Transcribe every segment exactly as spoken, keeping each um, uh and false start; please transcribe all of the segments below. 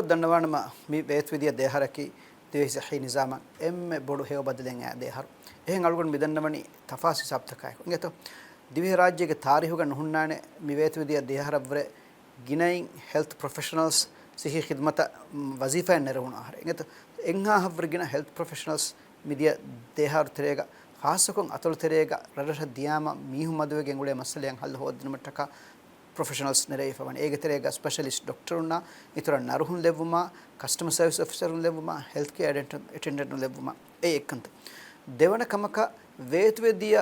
ދަންނަވާނަމަ، މި ވޭތުވެދިޔަ ދެއަހަރަކީ ދިވެހި ސިއްހީ ނިޒާމަށް އެންމެ ބޮޑު ހެޔޮ ބަދަލެއް އައި ދެއަހަރު. އެހެން އަޅުގަނޑު މިދަންނަވަނީ ތަފާސް ހިސާބުތަކާއެކު. އިނގޭތޯ؟ ދިވެހިރާއްޖޭގެ ތާރީހުގަ ނުހުންނާނެ މި ވޭތުވެދިޔަ ދެއަހަރަށްވުރެ ގިނައިން ހެލްތު ޕްރޮފެޝަނަލްސް ސިއްހީ ޚިދުމަތަށް، މް، ވަޒީފާއިން ނެރެވުނު އަހަރެއް. އިނގޭތޯ؟ އެއްހާހަށްވުރެ ގިނަ ހެލްތު ޕްރޮފެޝަނަލްސް މިދިޔަ ދެއަހަރު ތެރޭގަ، ޚާއްޞަކޮށް އަތޮޅު ތެރޭގަ ރަށްރަށަށް ދިޔާމަ މީހުން މަދުވެގެން އުޅޭ މައްސަލައަށް ހައްލު ހޯދުނުމަށްޓަކާ ޕްރޮފެޝަނަލްސް ނެރެވިފަ ވަނީ. އޭގެ ތެރޭގަ ސްޕެޝަލިސްޓް ޑޮކްޓަރުންނާ، އިތުރަށް ނަރުހުން ލެއްވުމާ، ކަސްޓަމަރ ސަރވިސް އޮފިސަރުން ލެއްވުމާ، ހެލްތް ކެއާ އެޓެންޑެންޓުން ލެއްވުމާ، އެ އެއްކަންތައް. ދެވަނަ ކަމަކަށް، ވޭތުވެދިޔަ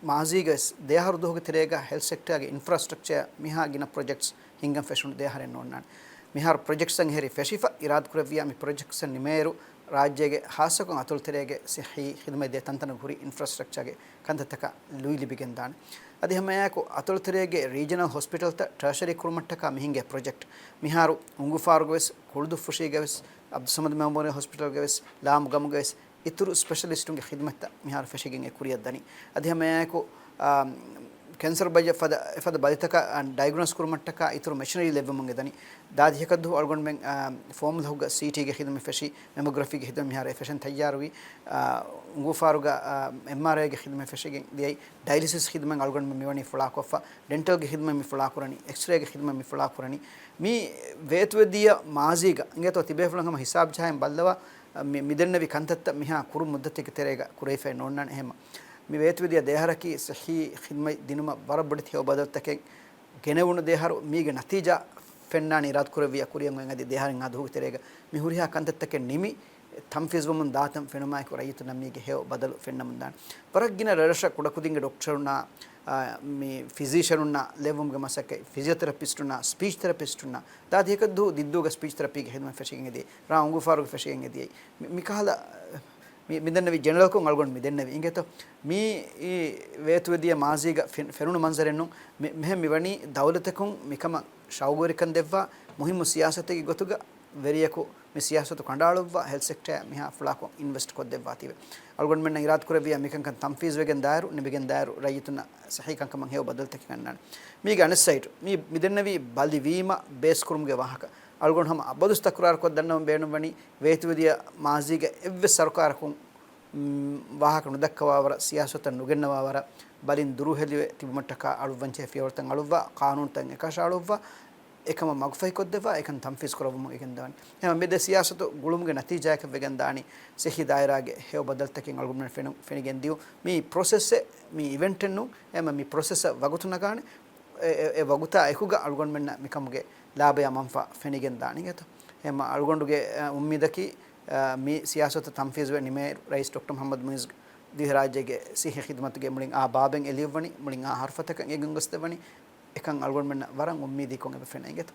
މާޒީގަވެސް ދެއަހަރު ދުވަހުގެ ތެރޭގަ ހެލްތް ސެކްޓާގެ އިންފްރާސްޓްރަކްޗަރ މިހާ ގިނަ ޕްރޮޖެކްޓްސް ހިންގަން ފެށުނު ދެއަހަރެއް ނޯންނާނެ. މިހާރު ޕްރޮޖެކްޓްސް އަށް ހެރި ފެށިފަ، އިރާދަކުރެއްވިޔާ މި ޕްރޮޖެކްޓްސް ނިމޭއިރު، ރާއްޖޭގެ ޚާއްޞަކޮށް އަތޮޅު ތެރޭގެ ސިއްހީ ޚިދުމަތް ދޭ ތަންތަނަށް ހުރި އިންފްރާސްޓްރަކްޗާގެ ކަންތައްތަކަށް ލުއި ލިބިގެން ދާނެ. އަދި ހަމައެއާއެކު އަތޮޅު ތެރޭގެ ރީޖަނަލް ހޮސްޕިޓަލްތައް ޓާޝަރީ ކުރުމަށްޓަކާ މި ހިންގޭ ޕްރޮޖެކްޓް. މިހާރު އުނގޫފާރުގަވެސް، ކުޅުދުއްފުށީގަވެސް، އަބްދުއްސަމަދު މެމޯރިއަލް ހޮސްޕިޓަލްގަވެސް، ލާމު ގަމުގަވެސް، އިތުރު ސްޕެޝަލިސްޓުންގެ ޚިދުމަތްތައް މިހާރު ފެށިގެން އެ ކުރިއަށް ދަނީ. އަދި ހަމައެއާއެކު، އާ، ކެންސަރު ބައްޔަށް ފަދަ، އެފަދަ ބަލިތަކަށް، އާ، ޑައިގްނޯސް ކުރުމަށްޓަކާ އިތުރު މެޝިނަރީ ލެއްވަމުން އެ ދަނީ. ދާދިހަކަށް ދުވަހު އަޅުގަނޑުމެން، އާ، ފޯމުލަހުގަ ސީޓީގެ ޚިދުމަތް ފެށި، މެމޮގްރަފީގެ ޚިދުމަތް މިހާރު އެ ފެށެން ތައްޔާރުވި. އާ، އުނގޫފާރުގަ، އާ، އެމްއާރްއައިގެ ޚިދުމަތް ފެށިގެން ދިޔައީ. ޑައިލިސިސް ޚިދުމަތް އަޅުގަނޑުމެން މިވަނީ ފުޅާކޮށްފަ. ޑެންޓަލްގެ ޚިދުމަތް މި ފުޅާކުރަނީ. އެކްސްރޭގެ ޚިދުމަތް މި ފުޅާކުރަނީ. މި ވޭތުވެދިޔަ މާޒީގަ އިނގޭތޯ ތިބޭފުޅުން ހަމަ ހިސާބް ޖަހައިން ބައްލަވާ، މި، މިދެންނެވި ކަންތައްތައް މިހާ ކުރު މުއްދަތެއްގެ ތެރޭގަ ކުރެވިފައެއް ނޯންނާނެ. އެހެންމަ މި ވޭތުވެދިޔަ ދެއަހަރަކީ ސިއްހީ ޚިދުމަތް ދިނުމަށް ވަރަށް ބޮޑެތި ހެޔޮ ބަދަލުތަކެއް ގެނެވުނު ދެއަހަރު. މީގެ ނަތީޖާ ފެންނާނީ އިރާދަކުރެއްވިޔާ ކުރިއަށް އޮތް އަދި ދެއަހަރެއް އާ ދުވަހުގެ ތެރޭގަ މި ހުރިހާ ކަންތައްތަކެއް ނިމި، ތަންފީޒުވަމުން ދާތަން ފެނުމާއެކު ރައްޔިތުންނަށް މީގެ ހެޔޮ ބަދަލު ފެންނަމުން ދާނެ. ވަރަށް ގިނަ ރަށްރަށަށް ކުޑަކުދިންގެ ޑޮކްޓަރުންނާ، އާ، މި ފިޒީޝަނުންނާ ލެއްވުމުގެ މަސައްކަތް، ފިޒިއޯތެރަޕިސްޓުންނާ، ސްޕީޗް ތެރަޕިސްޓުންނާ، ދާދިހަކަށް ދުވަހު ދިއްދޫގަ ސްޕީޗް ތެރަޕީގެ ޚިދުމަތް ފެށިގެން އެދިޔައީ، ރ. އުނގޫފާރުގަ ފެށިގެން އެދިޔައީ. މި، މިކަހަލަ، މި، މިދެންނެވި ޖެނެރަލްކޮށް އަޅުގަނޑު މިދެންނެވި އިނގޭތޯ. މީ އީ ވޭތުވެދިޔަ މާޒީގަ ފެ، ފެނުނު މަންޒަރެއްނޫން. މި، މިހެން މިވަނީ ދައުލަތަކުން މިކަމަށް ޝައުގުވެރިކަން ދެއްވާ މުހިއްމު ސިޔާސަތެއްގެ ގޮތުގަ ވެރިޔަކު މި ސިޔާސަތު ކަނޑައަޅުއްވާ ހެލްތް ސެކްޓަރ މިހާ ފުޅާކޮށް އިންވެސްޓް ކޮށްދެއްވާތީވެ. އަޅުގަނޑުމެންނަށް އިރާދަކުރެއްވިޔާ މިކަންކަން ތަންފީޒުވެގެން ދާއިރު، ނިމިގެން ދާއިރު ރައްޔިތުންނަށް ސިއްހީ ކަންކަމަށް ހެޔޮ ބަދަލުތަކެއް ގަންނާނެ. މީގެ އަނެއް ސައިޑު، މި، މިދެންނެވީ ބަލިވީމަ ބޭސްކުރުމުގެ ވާހަކަ. އަޅުގަނޑު ހަމަ އަބަދުސް ތަކުރާރުކޮށް ދަންނަވަން ބޭނުންވަނީ، ވޭތުވެދިޔަ މާޒީގަ އެއްވެސް ސަރުކާރަކުން، މް، ވާހަކަ ނުދައްކަވާވަރަށް، ސިޔާސަތަށް ނުގެންނަވާވަރަށް، ބަލިން ދުރުހެލިވެ ތިބުމަށްޓަކާ އަޅުއްވަންޖެހޭ ފިޔަވަޅުތައް އަޅުއްވާ، ޤާނޫނުތައް އެކަށައަޅުއްވާ، އެކަމަށް މަގުފަހިކޮށްދެއްވާ، އެކަން ތަންފީޒު ކުރައްވަމުން އެގެންދަވަނީ. ހަމަ މި ދެ ސިޔާސަތު ގުޅުމުގެ ނަތީޖާއަކަށް ވެގެންދާނީ، ސިއްހީ ދާއިރާގެ ހެޔޮ ބަދަލުތަކެއް އަޅުގަނޑުމެން ފެނު، ފެނިގެން ދިޔުން. މީ ޕްރޮސެސްއެއް، މީ އިވެންޓެއް ނޫން. އެހެންމަ މި ޕްރޮސެސްއަށް ވަގުތު ނަގާނެ. އެ، އެ، އެ ވަގުތާ އެކުގަ އަޅުގަނޑުމެންނަށް މިކަމުގެ ލާބަޔާ މަންފާ ފެނިގެން ދާނެ އިނގޭތޯ. އެހެންމަ އަޅުގަނޑުގެ، އަ، އުއްމީދަކީ، އަ، މި ސިޔާސަތު ތަންފީޒުވެ ނިމޭ ރައީސް ޑޮކްޓަރ މުޙައްމަދު މުޢިއްޒު ދިވެހިރާއްޖޭގެ ސިއްހީ ޚިދުމަތުގެ މުޅިން އާ ބާބެއް އެ ލިޔުއްވަނީ، މުޅިން އާ ހަރުފަތަކަށް އެ ގެންގޮސްދެއްވަނީ، އެކަން އަޅުގަނޑުމެންނަށް ވަރަށް އުއްމީދީކޮށް އެބަ ފެނޭ އިނގޭތޯ.